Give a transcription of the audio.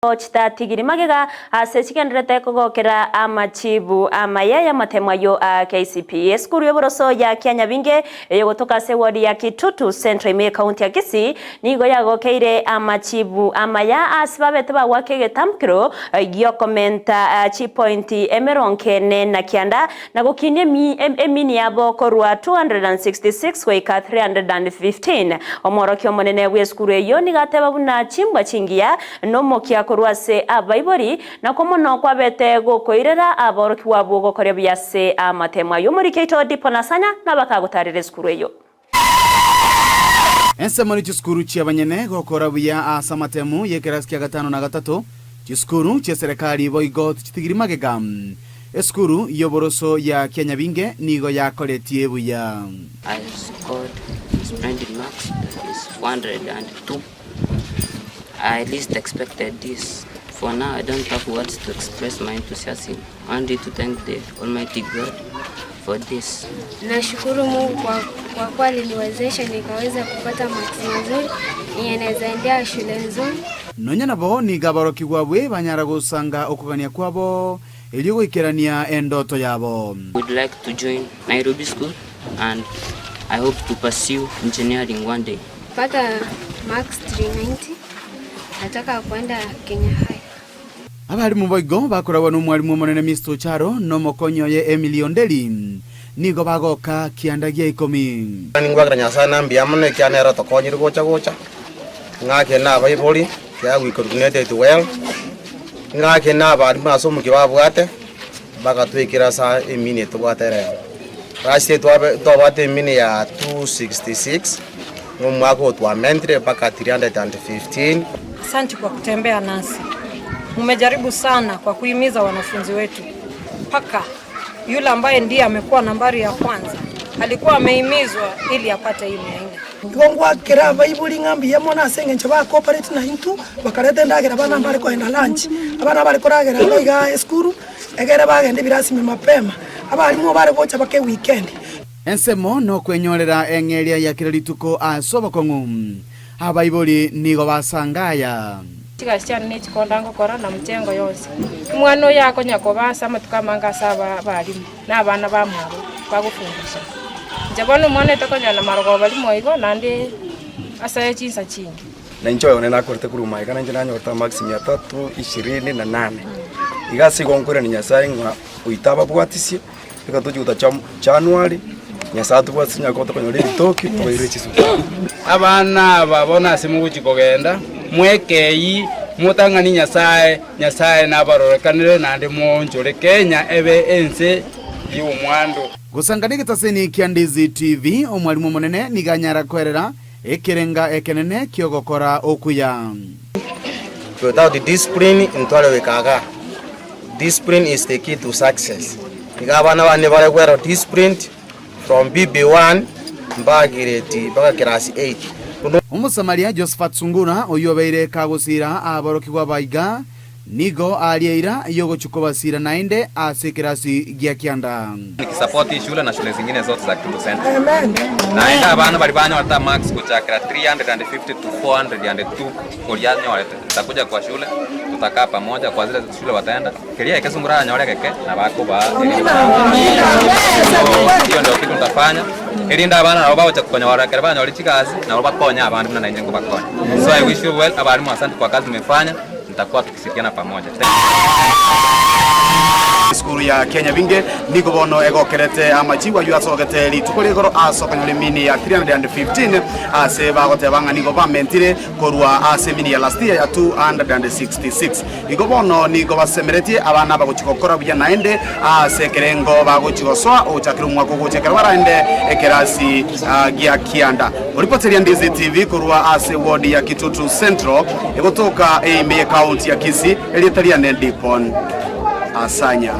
Chitatigiri magega ase chigendererete kogokera amachibu amaya y'amatemo ayio a KCPE. Esukuru y'oboroso ya Kianyabinge eyogotoka ase eward ya Kitutu Central ime y'ecounty ya Kisii nigo yagokeire amachibu amaya ase babete bagoaka egetambukero giokomenta chipointi emerongo ene na kianda na gokinia emini yabo korwa 266 goika 315. Omworokia omonene bw'esukuru eyio nigo ateba buna chimbwa chingiya nomokia korwa ase abaibori, nakwo mono kwabete gokoirera aborokigwa abwo gokoria buya ase amatemo ayio. Omoriki oito Dipo Nasanya nabakagotaarera esukuru eyio. Ensemo ne chisukuru chi'abanyene gokora buya ase amatemu y'ekerasi kia gatano na gatato, chisukuru chi'eserekari boigo tichitigiri magega. Esukuru y'oboroso ya Kianyabinge nigo yakoretie buya. I scored splendid marks that is 402. I least expected this. For now I don't have words to express my enthusiasm only to thank the Almighty God for this. Nashukuru Mungu kwa, kwa kuwa aliniwezesha nikaweza kupata marks mazuri yenye naweza endea shule nzuri. Nonya nabo nigo aborokigwa abwe banyara gosanga okogania kwabo, erio goikerania endoto yabo. Would like to join Nairobi School and I hope to pursue engineering one day. Pata marks 390 nataka kwenda Kenya High. Abalimu boigo bakoragwa nomwalimu omonene Mister Ocharo na omokonyi oye Emily Onderi nigo bagoka kianda gia ikomi. Ningwakera Nyasae na mbuya mono ekiagera nere otokonyire gocha gocha, ng'ake na abaibori ekiagera we coordinated well, ng'ake na abalimu ase omokia babwate, bagatwekera ase emini etobwate rero. Last year twabe twabwate emini ya 266, na omwaka oyo twamentire mpaka 315. Asanti kwa kutembea nasi. Mumejaribu sana kwa kuhimiza wanafunzi wetu mpaka yule ambaye ndiye amekuwa nambari ya kwanza alikuwa amehimizwa ili apate hii 400. Igo ngwakera abaibori ng'a mbuya mono ase engencho ba cooperate naintwe, bakareta endagera abana mbare kogenda lunch, abana bare koragera iga igaa esukuru, egere bagende ebirasi mapema, abalimu bare gocha baka eweekend. Ensemo nokwenyorera eng'eria ya kera rituko ase obokong'u. Abaibori nigo basanga aya. Chigasi chiane nechikonda ngokora na mchengo yonsi. Omwana oyo akonya koba ase amatuko amange ase abalimu na abana bamwabo bagofundisha. Inche bono omwana oyo tokonyora na marogoba rimo igo naende ase chinsa chinge. Na inche oyone nakorete korwa magega, na inche nanyorete amarks mia tatu ishirini na nane. Iga ase igo nkoirania Nyasaye ng'a oito ababwatisie, Reka tochie gotacha January, Nyasae atobwatisie onye tokonyora ebitoki tobairere chisukuru. Abana aba bono ase mogochia kogenda, mwekei, motang'ani Nyasae, Nyasae nabarorekanere naende moonchore Kenya ebe ense y'omwando. Gosangana egetaseni kia Ndizi TV, omwalimu omonene nigo anyara koerera ekerenga ekenene ki'ogokora okuya. Without discipline ntware goika igaa. Discipline is the key to success. Iga abana bane bare well disciplined from BB1 mpaka grade mpaka class 8. Omosamaria Josephat Sungura, oyio obeire kagosiira aborokigwa ba iga, nigo aria eira y'ogochia kobasiira naende ase ekerasi gia kianda. Nikisupport hii shule na shule zingine zote za Kitutu Central. Naende abana baria banyorete amarks gochakera 350 to 402 koria anyorete, nitakuja kwa shule tutakaa pamoja kwa zile shule wataenda keria ekesungura aranyore egeke nabo akobaa erinde So hiyo ndio kitu nitafanya erinde abana nabo bagocha konyora ekero banyore chigasi nabo bakonye abande buna nainche nkobakonya. So I wish you well abalimu asante kwa kazi mmefanya. Nitakuwa tukishirikiana pamoja. Esukuru ya Kianyabinge nigo bono egokerete amachibu ayio asogete rituko rigoro ase okonyora emini ya 315 ase bagoteba ng'a nigo bamentire korwa ase emini ya last year ya 266. Igo bono nigo basemeretie abana bagochia gokora buya naende ase ekerengo bagochia gosoa ogochakera omwaka ogocha ekero baraende ekerasi gia kianda. Oripoteria Ndizi TV korwa ase ward ya Kitutu Central egotoka eime ye county ya Kisii, erieta riane Dikon Asanya.